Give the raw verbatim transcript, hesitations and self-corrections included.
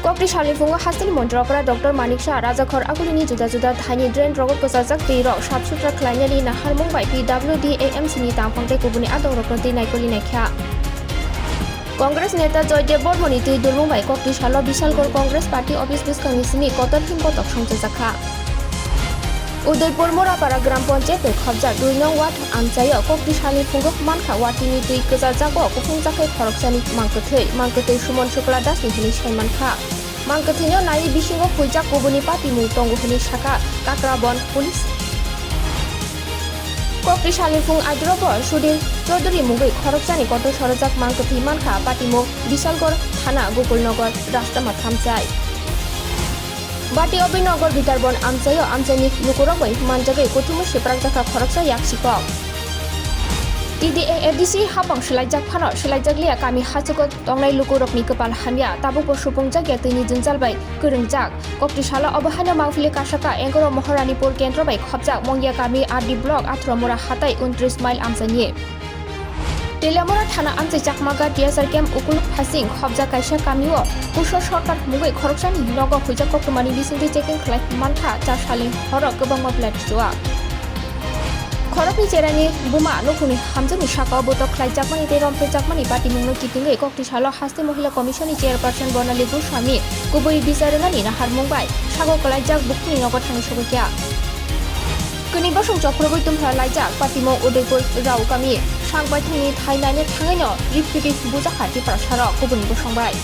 Kokti salni phungo hasteni montri okra Doctor Manik Saha rajakhor agulini juda juda thaini drain rogo kwchajak twi rok sap sutra khlainani naharmung bai P W D, A M C ni tangphang tei kubuni adong rokno twi naikoli naikha. Congress neta Joydev Bormoni twi dulmung bai Kokti salo Bishalgarh Congress Party office bwskangni simi kotor himbotok songchajakha. Udaipur Murapara Gram Panchayat bai khobjak dui nong ward amchaio Kokti salni phungo mankha watini twi kwchajago kuphung jakhai khoroksani mangkwthwi, mangkwthwi Suman Shukla Dasni hwnwi saimankha. Mangkwthwino naiwi bisingo huijak kubuni patimung tongo hwnwi sakha Kakrabon Police. Kokti salni phung aidrobo Sudhir Chaudhary mungwi khoroksani kotor sorojak mangkwthwi mankha patimung Bishalgarh Thana Gokulnagar Rastama thamchai. Bati Abhinanagar Bitarbon amchaio amchaini lukurok bai manjagwi kuthumwi siprakjakha khoroksa yaksikok. T D A A D C hapang swlaijak phano swlaijakliya kami hachugo tongnai lukurokni kwpal hamya, tabukbo supungjakya twini jwngjal bai kwrwngjak. Kokti salo obo haino mangpili kasaka Engoro Moharanipur kendro bai khopjak Mongya kami R D block Athramura hatai untris mile amchaini. Teliamura thana amchai Chakmaga T S R camp ukuluk phasing khopjak kaisa kamio Kushal Sarkar mungwi khoroksani nogo huijak koktwmani bisingtwi checking khlai mankha, char salni horo kwbangma plate chuak. Khorokni cherani buma nukhungni hamjakni sakao botok khlaijakmani tei romphrejakmani patimungno kitingwi Kokti salo Haste Mohila Commission ni Chairperson Bonali Goswami kubui bichar rwnani naharmung bai sago kwlaijak bukhukni nogo thani sogwikha. Kwnwi bosong chophrogwi tumphra laijak patimung Udaipur Rao kami, sak baithangni thai naina thangwino ripkiti bujakha Tiprasarok kubuni bosong bai.